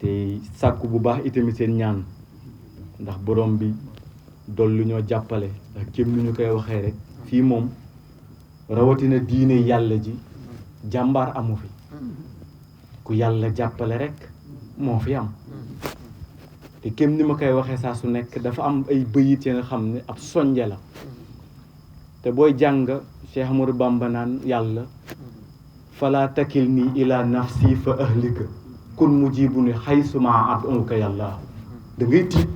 te sàkku bu baax itamit seen ñaan ndax borom bi dollu ñoo jàppale ndax kéem ni ñu koy waxee rek fii moom rawatina diine yàlla ji jàmbaar amu fi ku yàlla jàppale rek moo fi am te kéem ni ma koy waxee saa su nekk dafa am ay bëyit ya nga xam ne ab sonje la te booy jàng Cheikh Amadou Bamba naan yàlla fala takil nii ila nafsi fa ahlika kun mujibu ni xaysuma ad'uka yàlla da ngay tiit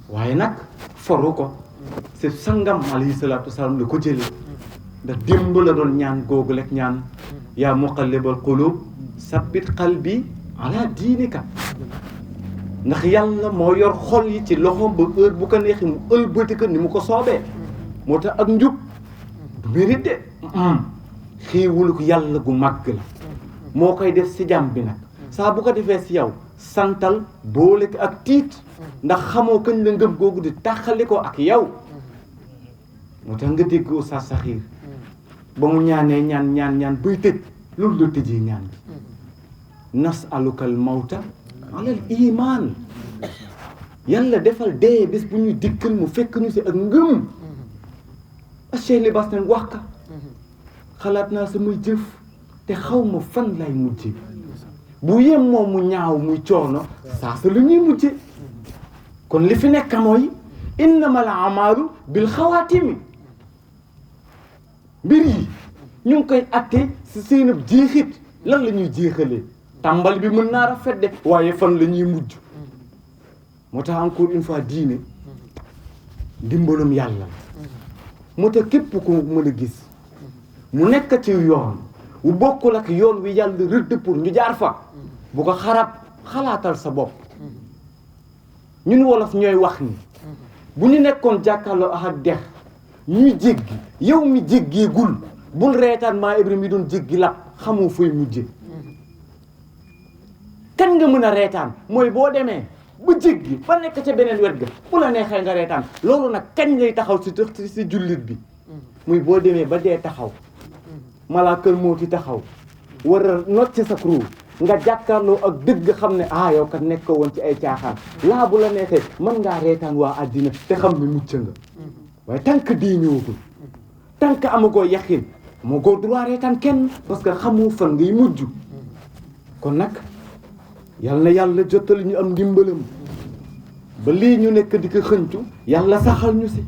waaye nag foru ko c'est sangam alayhi salaatu wasalaam la ko jële ndax démb la doon ñaan googu rek ñaan yaa muqallibal qulub sabbit qalbi ala diinika ndax yàlla moo yor xol yi ci loxoom ba heure bu ko neexee mu ëlbati ko ni mu ko soobee moo tax ak njub du mérite de xéewalu ko yàlla gu màgg la moo koy def si jàmm bi nag saa bu ko defee si yow santal boole ko ak tiit ndax xamoo kañ la ngëm googu di tàqali ko ak yow moo tax nga dégg Oustaz Sakhir ba mu ñaanee ñaan buy tëj loolu la tëjee ñaan bi nasalukal mawta alal iman yàlla defal dee bés bu ñuy dikkal mu fekk ñu si ak ngëm a Cheikh Libaas nag wax ka xalaat naa samay jëf te xaw ma fan lay mujje bu yem moom mu ñaaw muy coono saa sa lu ñuy mujje kon li fi nekk mooy innamal a'maalu bil xawaatimi mbir yi ñu ngi koy atte si seenub jeexit lan la ñuy jeexalee tàmbali bi mën naa rafet de waaye fan la ñuy mujj moo tax encore une fois diine ndimbalum yàlla moo tax képp ku mën a gis mu nekk ci yoon wu bokkul ak yoon wi yàlla rëdd pour ñu jaar fa bu ko xalaatal sa bopp ñun wolof ñooy wax ni bu ñu nekkoon jàkkaarloo ak dex ñuy jéggi yow mi jéggeegul bul reetaan maa Ibrahima mi doon jéggi lap xamoo fooy mujje kan nga mën a reetaan mooy boo demee ba jéggi ba nekk ca beneen wet ga bu la neexee nga reetaan loolu nag kañ lay taxaw si jullit bi muy boo demee ba dee taxaw malaakal mooti taxaw war a nocc sa ruu nga jàkkaarloo ak dëgg xam ne yow kat nekk woon ci ay caaxaan laa bu la neexee mën ngaa reetaan waa àddina te xam ne mucc nga waaye tant que dee ñëwagul tant que amagoo yaqin moo góor droit reetaan kenn parce que xamoo fan ngay mujj kon nag yal na yàlla jottali ñu am ndimbalam ba lii ñu nekk di ko xëncu yàlla saxal ñu si